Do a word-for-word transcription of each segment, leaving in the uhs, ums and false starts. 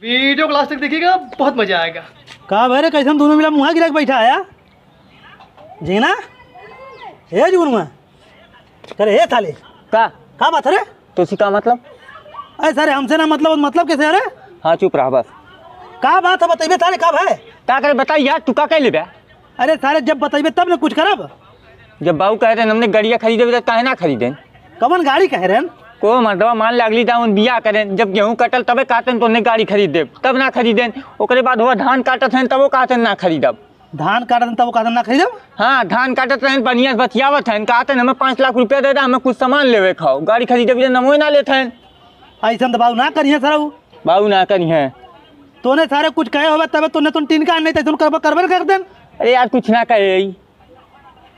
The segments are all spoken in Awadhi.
वीडियो को लास्ट तक देखिएगा, बहुत मजा आएगा। का भाई रे, कैसन दोनों मिला मुँहा गिरा के बैठा है यार? झिंगना, ए जुगनुआ, करे हे थाले। का? का बात है रे? तोसी का मतलब? अरे सारे, हमसे ना मतलब, मतलब कैसे, अरे? हाँ, चुप रहा बस। का बात है, बतइबे थाले, का भाई? का करे, बताई यार, तू का कह लेबे? अरे सारे, जब बतइबे तब न कुछ करब। जब बाऊ कहे रहे हमने गड़िया खरीदे, तो काहे ना खरीदेन? कवन गाड़ी कहे रहे? को मर्दवा, मान ले अगली दावन बियाह करें, जब गेहूं कटल तबे कहते हैं तो उन्हें गाड़ी खरीद देब, तब ना खरीदेन। ओकरे बाद हुआ धान काटत हैं, तब वो कहते हैं ना खरीदब। धान काटत हैं, तब वो कहते हैं ना खरीदब? हाँ, धान काटत रहें, बढ़िया से बतियावत हैं, कहते हैं हमें पाँच लाख रुपया दे दे, हमें कुछ सामान लेवे खाओ, गाड़ी खरीदे भी नमो ना लेते हैं। ऐसन तो बाऊ ना करिए सरऊ। बाऊ ना करिए। तोने सारे कुछ कहे होबे तबे तोने तुम टिनका नहीं तो तुम करबे, करबे ना कर देन। अरे यार, कुछ ना कहे।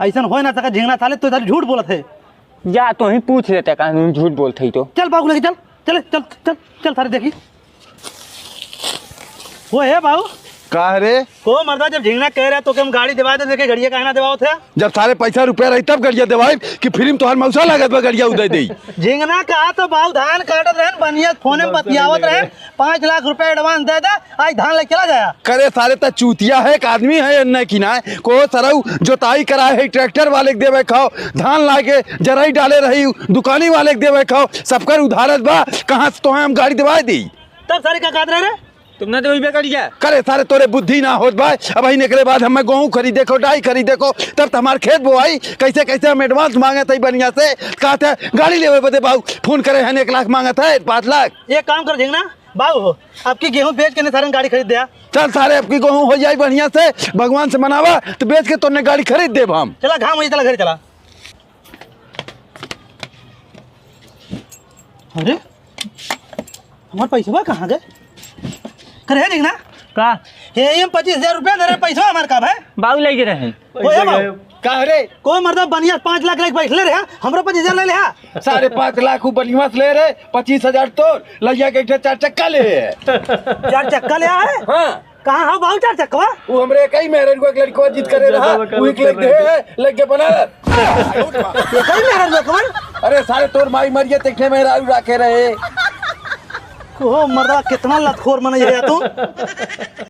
ऐसन होए ना सके, झिंगना साले, तू साले झूठ बोलत है। जा, तो ही पूछ लेते, कानून झूठ बोलत है तो। चल बाबू, लेके चल, चल, चल, चल, चल, सारे देखी। वो है बाबू। का रे? को मर्दा, जब झिंगना कह रहा तो कि हम गाड़ी दिवा दे, देखे गड़िया काहे ना दिवावत है? जब सारे पैसा रुपया रही तब गड़िया दिवाई कि फ्री में तोहार मौसा लागत बा गड़िया उदय देई। झिंगना कहा तो बाबू धान काटत रहन, बनिया फोने में बतियावत रहन, पाँच लाख रुपया एडवांस दे दे, आज धान लेके चला जाया। करे सारे, त चूतिया है, एक आदमी है, एन्ने की ना है। को सरऊ जोताई कराए है, ट्रैक्टर वाले के देवे खाओ, धान लाके जराई डाले रही, दुकानी वाले के देवे खाओ, सबकर उधारत बा, कहाँ से तोहे हम गाड़ी दिवाए दी? तब सारे का कहत रहे रे? तुमने तो वही बेकार किया। करे सारे, तोरे बुद्धि ना होत बा। अब ही निकले बाद हमें गेहूं खरीदे को, डाई खरीदे को, तब तो हमार खेत बोआई। कैसे कैसे हम एडवांस मांगे थे बनिया से, कहते हैं गाड़ी लेवे बदे बाऊ फोन करे हैं, एक लाख मांगे थे, पाँच लाख। एक काम कर झिंगना बाऊ हो, आपकी गेहूं बेच के ने सारे गाड़ी खरीद दे। चल सारे, आपकी गेहूं हो जाई बढ़िया से, भगवान से मनावा तो बेच के तोने गाड़ी खरीद देब हम। चला घाम हो जाई, चला घरे चला। अरे, हमार पैसवा कहाँ गए? करे है, देख ना। का? हे, ये पच्चीस हजार रुपया दे रहे, पैसवा हमार का भाई? बाऊ लेके रहे। ओए, बाऊ। का रे? कोई मर्दा बनिया पाँच लाख लेके बैठ ले रहे, हमरो पच्चीस हजार ले ले, हाँ। साढ़े पाँच लाख ऊ बनिया से ले रहे, पच्चीस हजार तोर, लइया के एक ठे चार चक्का ले। चार चक्का ले आए? हाँ। कहाँ हो बाबू चार चक्कवा? वो हमरे एक ही मेहररुआ के लड़कवा जिद करे रहा, वो एक लग दे है, लग के बनारस। एक ही मेहररुआ कवन? अरे सारे तोर माई मरिए, तेखने मेहरारू राखे रहे। ओ मर्दा, कितना लतखोर मनई है तू।